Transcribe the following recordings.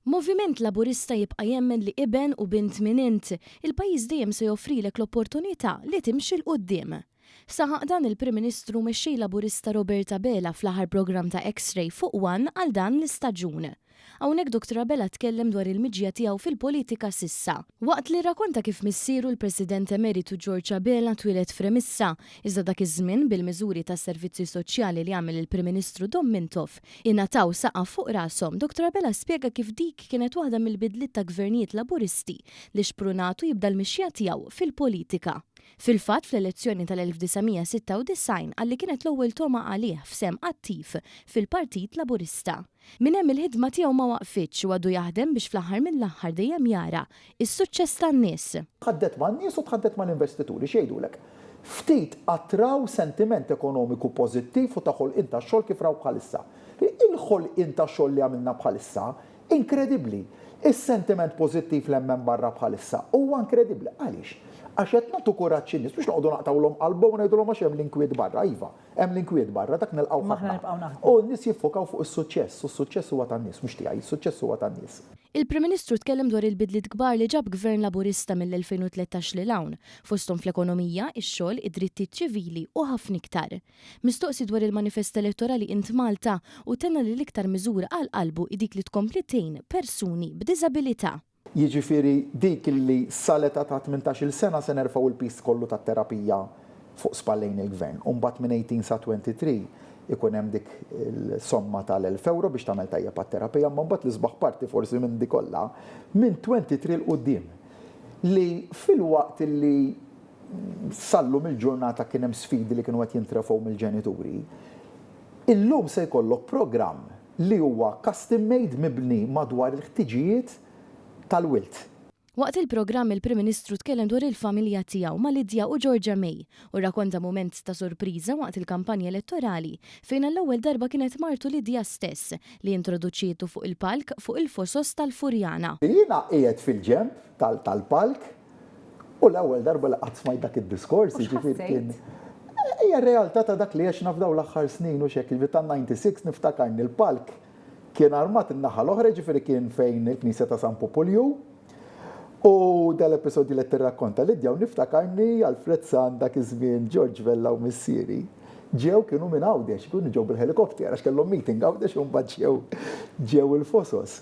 Moviment Laburista jibqa' jemmen li iben u bint min int, il-pajjiż dejjem se joffrilek l-opportunità li timxi 'l quddiem. Saħaq dan il-Prim Ministru u Mexxej Laburista Robert Abela fl-aħħar programm ta' X-Ray fuq one għal dan l-istaġun. Hawnhekk Dottor Abela tkellem dwar il-miġja tiegħu fil-politika s'issa. Waqt li rrakonta kif missieru l-President Emeritu George Abela twieled f'Remissa, iżda dak iż-żmien bil-miżuri tas-servizzi soċjali li għamel il-Prim Ministru Dom Mintoff ingħataw saqaf fuq rashom, Dottor Abela spjega kif dik kienet waħda mill-bidliet ta' gvernijiet Laburisti li xprunatu jibda l-mixja tiegħu fil-politika. Fil-fatt fl-elezzjoni tal-1996 qal li kienet l-ewwel togħma għalih f'sehem attiv fil-Partit Laburista. Minn hemm il-ħidma tiegħu ma waqfitx u għadu jaħdem biex fl-aħħar mill-aħħar dejjem jara s-suċċess tan-nies. Tħaddet man-nies u tħaddet mal-investituri. X'jgħidulek? Ftit qatt raw sentiment ekonomiku pożittiv u ta' ħolqien ta' xogħol kif raw bħalissa. Il-ħolqien ta' xogħol li għamilna bħalissa, inkredibbli. Is-sentiment pożittiv li hemm hemm barra bħalissa huwa inkredibbli. Għaliex? Għax qed nagħtu kuraġġ lin-nies mhux noqogħdu naqtgħulhom qalbhom u ngħidulhom għax hemm l-inkwiet barra. Iva, Hemm l-inkwiet barra, dak nilqgħuh aħna. U n-nies jiffokaw fuq is-suċċess, u s-suċċess huwa tan-nies, mhux tiegħi, is-suċċess huwa tan-nies. Il-Prim Ministru tkellem dwar il-bidliet kbar li ġab Gvern Laburista mill-2013 lil hawn, fosthom fl-ekonomija, ix-xogħol, id-drittijiet ċivili u ħafna iktar. Mistoqsi dwar il-manifest elettorali Int Malta, hu tenna li l-iktar miżura għal qalbu hi dik li tkompli tgħin persuni b'diżabilità. Jiġifieri dik li sal-età ta' 18-il sena se nerfgħu l-piż kollu tat-terapija fuq spallejn il-Gvern u mbagħad minn 18 sa 23 ikun hemm dik il-somma tal-elf ewro biex tagħmel tajjeb għat-terapija imma mbagħad l-isbaħ parti forsi minn di kollha minn 23 'l quddiem li filwaqt li sal-lum il-ġurnata kien hemm sfidi li kienu qed jintrefgħu mill-ġenituri, illum se jkollok programm li huwa custom made mibni madwar il-ħtiġijiet tal-wild. Waqt il-programm il-Prim Ministru tkellem dwar il-familja tiegħu ma' Lydia u Georgia May u rrakonta mument ta' sorpriża waqt il-kampanja elettorali fejn għall-ewwel darba kienet martu Lydia stess li introduċietu fuq il-palk fuq il-Fosos tal-Furjana. Jiena qiegħed fil-ġenb tal-palk U l-ewwel darba li qatt smajt dak id-diskors, jiġifieri kien hija r-realtà ta' dak li għexna f'dawn l-aħħar snin u x'hekk, jiġifieri tan-96 niftakarni l-palk kien armat in-naħa l-oħra, jiġifieri kien fejn il-knisja ta' San Pupulju. U dal-episodju li qed tirrakkonta Lidja u niftakarni Alfred Sant dak iż-żmien, George Vella u missieri ġew kienu minn Għawdex, kienu ġew bil-ħelikopter għax kellhom meeting Għawdex u mbagħad ġew ġew il-Fosos.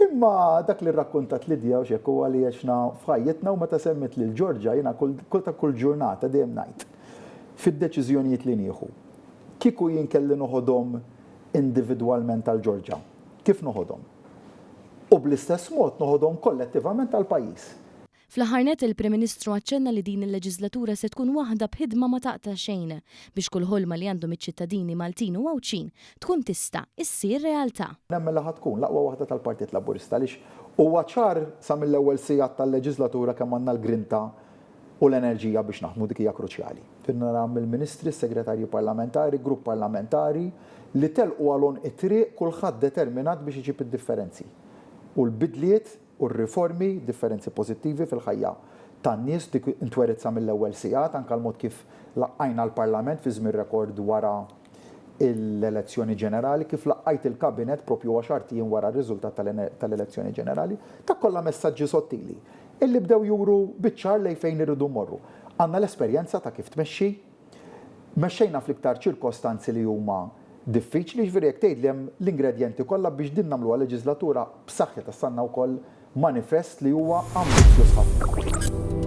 Imma dak li rrakkuntat Lydia u x'hekk huwa li għexna f'ħajjitna u meta semmiet lil Georgia jiena kull ta' kull ġurnata dejjem ngħid fid-deċiżjonijiet li nieħu, kieku jien kelli noħodhom individwalment għal Georgia, kif noħodhom? U bl-istess mod noħodhom kollettivament għall-pajjiż. Fl-aħħar nett il-Prim Ministru aċċenna li din il-leġiżlatura se tkun waħda b'ħidma ma taqta' xejn biex kull ħolma li għandhom iċ-ċittadini Maltin u Għawdxin tkun tista' issir realtà. Nemmen li ħa tkun l-aqwa waħda tal-Partit Laburista għaliex huwa ċar sa mill-ewwel sigħat tal-leġiżlatura kemm għandna l-grinta u l-enerġija biex naħdmu, dik hija kruċjali. Rrid nara mill-Ministri, s-Segretarji Parlamentari, grupp parlamentari li telqu għal għonq it-triq kulħadd determinat biex iġib id-differenzi u l-bidliet u r-riformi, differenzi pożittivi fil-ħajja tan-nies, dik intweriet sa mill-ewwel sigħat, anke l-mod kif laqqajna l-Parlament fi żmien rekord wara l-elezzjoni ġenerali, kif laqqajt il-Kabinett proprju għaxart ijiem wara r-riżultat tal-elezzjoni ġenerali, dak kollha messaġġi sottili illi bdew juru biċ-ċar lejn fejn irridu mmorru. Għandna l-esperjenza ta' kif tmexxi, Mexxejna fl-iktar ċirkostanzi li huma diffiċli, jiġifieri jekk tgħidli hemm l-ingredjenti kollha biex din nagħmluha leġiżlatura b'saħħitha issa għandna wkoll manifest li huwa ambizzjuż ħafna.